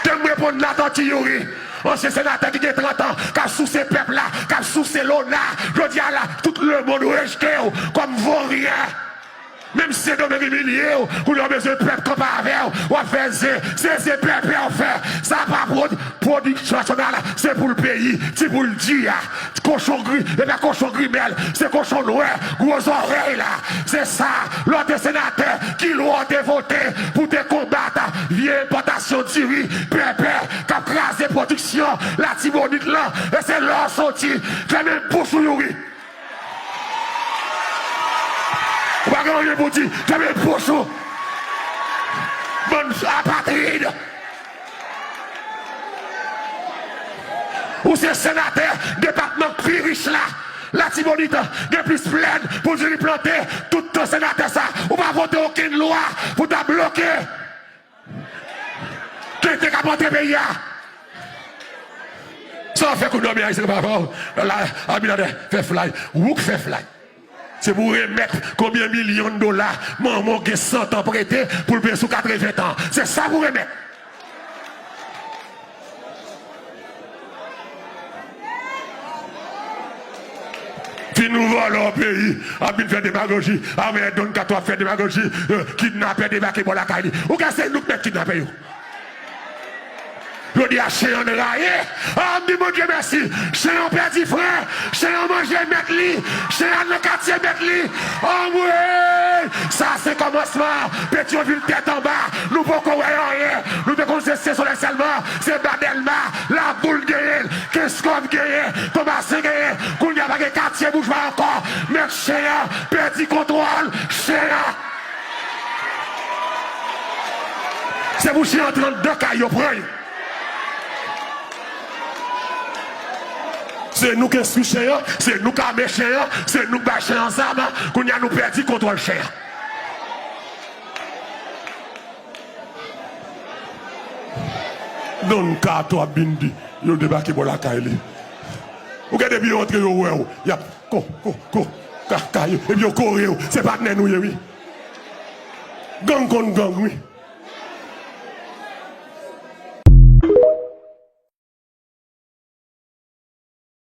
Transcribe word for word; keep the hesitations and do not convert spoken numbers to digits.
Te m reponn Latortue Youri, ansyen senatè ki gen trant an, k ap souse pèp la, k ap souse lona. Jodi a la, tout lemonn rejte w kòm voryen. Menm Sendomeng imilye w, kounye a w bezwen pèp kanpe avè w, w ap fè zen, se zen pèpè w fè. Sa pa pwod-, pwodiksyon nasyonal, se pou l peyi, ti pou l di a. Kochon gri, e pa kochon grimèl, se kochon nwè, gwo zòrèy la. Se sa, lè w te senatè, ki lwa w te vote pou te konbat vye enpòtasyon diri, pèpè, k ap kraze pwodiksyon Latibonit lan, e se la w soti, fèmen bouch ou Youri. Ou pa gen anyen pou di, fèmen bouch ou. Bann apatrid. Ou se senatè depatman k pi rich la. Latibonit gen plis plèn pou di li plante. Tout tan senatè sa, ou pa vote okenn lwa pou ta bloke tenten k ap antre peyi a. Sa w fè kou dòmi a, se pa fè w la, Abinader fè flay, wouk fè flay. Se pou remèt konbyen milyon dola manman w gen san tan prete pou l peye sou katreven tan. Se sa pou remèt. Fin nou vòlò peyi, ap vin fè demagoji, avè Don Kato ap fè demagoji, eh, kidnapè debake bò lakay li. Ou ka se nou k mèt kidnapè yo. Jodi a, chen an raye. Ah, m di Bondye mèsi. Chen an pèdi fren. Chen an manje mèt li. Chen an nan katye mèt li. Anmwey! Sa se kòmansman. Petyonvil tèt anba. Nou poko wè anyen. Nou te konn se Sesole sèlman. Se ba Dèlma. Laboul genyen l. Kenskòf genyen. Tomasen genyen. Kounye a pa gen katye boujwa ankò. Mèt chen an pèdi kontwòl chen an. Se pou chen an antre anndan kay yo, pran yo. Se nou k enstwi chen an, se nou k ame chen an, se nou k bay chen an zam. Kounye a nou pèdi kontwòl chen an. Don Kato ap vin di yo debake bò lakay li. Ou gade depi yo antre yo wè w, y ap ko, ko, ko, ka, ka, yo, epi yo kore w. Se patnè nou ye, wi. Gang konn gang, wi.